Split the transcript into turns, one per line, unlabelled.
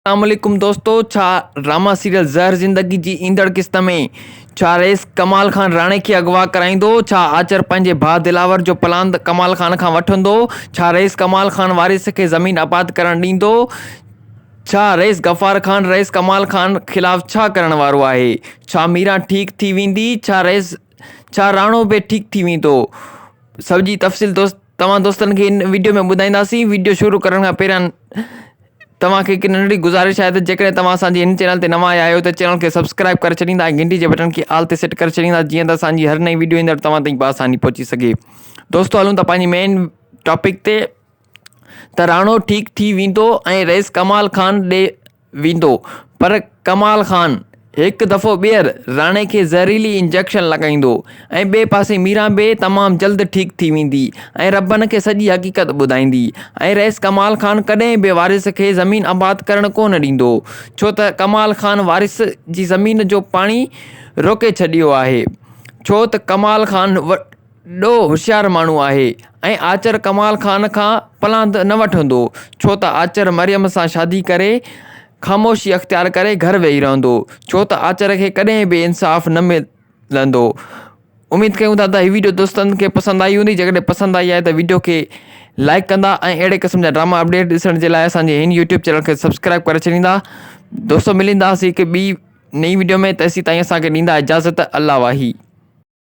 اسلام عليڪم دوستو ڇا ڊراما سيريل زهر زندگي جي ايندڙ قسط ۾ ڇا رئيس ڪمال خان راڻي کي اغوا ڪرائيندو ڇا آچر پنهنجي ڀاء دلاور جو پلاند ڪمال خان کان وٺندو ڇا رئيس ڪمال خان وارث کي زمين آباد ڪرڻ ڏيندو ڇا رئيس غفار خان رئيس ڪمال خان خلاف ڇا ڪرڻ وارو آهي ڇا ميران ٺيڪ ٿي ويندي ڇا رئيس ڇا راڻو به ٺيڪ ٿي ويندو سڄي تفصيل دوست توهان دوستن کي هن ويڊيو ۾ ٻڌائينداسين ويڊيو شروع ڪرڻ کان پهريان توهان کي هڪ ننڍڙي گذارش آهي ته جيڪڏهن توهان اسان جي هن چينل تي نوان آيا آهيو ته چينل کي سبسڪرائب ڪري ڇڏيندا ۽ گهنٽي جي بٽڻ کي آل تي سيٽ ڪري ڇڏيندا جيئن ته اسان جي هر نئين ويڊيو ايندڙ توهان تائين بآساني پهچي سگهي دوستو هلون ٿا پنهنجي مين ٽاپڪ تي ته راڻو ٺيڪ ٿي ويندو ۽ رئيس ڪمال خان ڏي ويندو پر ڪمال خان هڪ دفعو ٻيهر راڻي کي زهريلي انجيڪشن لڳائيندو ۽ ٻئي پاسي ميران به تمام جلد ٺيڪ ٿي ويندي ۽ ربن کي سڄي حقيقت ٻڌائيندي ۽ رئيس ڪمال خان ڪڏهن به وارث کي زمين آباد ڪرڻ ڪونه ڏيندو ڇو ته ڪمال خان وارث جي زمين جو پاڻي روڪي ڇڏيو آهي ڇو ته ڪمال خان وڏو هوشيار ماڻهو آهي ۽ آچر ڪمال خان کان پلاند نه وٺندو ڇو ته آچر مريم سان شادي ڪري خاموشي اختيار ڪري گهر ويهي رهندو ڇو ته آچر کي ڪڏهن به انصاف نه ملندو اميد ڪيون ٿا ته هي ويڊيو دوستن کي پسند آئي هوندي جيڪڏهن پسند آئي آهي ته ويڊيو کي لائڪ ڪندا ۽ اهڙي قسم جا ڊراما اپڊيٽ ڏسڻ جي لاء اسان جي هن يوٽيوب چينل کي سبسڪرائب ڪري ڇڏيندا دوستو ملنداسين هڪ ٻي نئين ويڊيو ۾ تيسين تائين اسان کي ڏيندا اجازت الله واهي.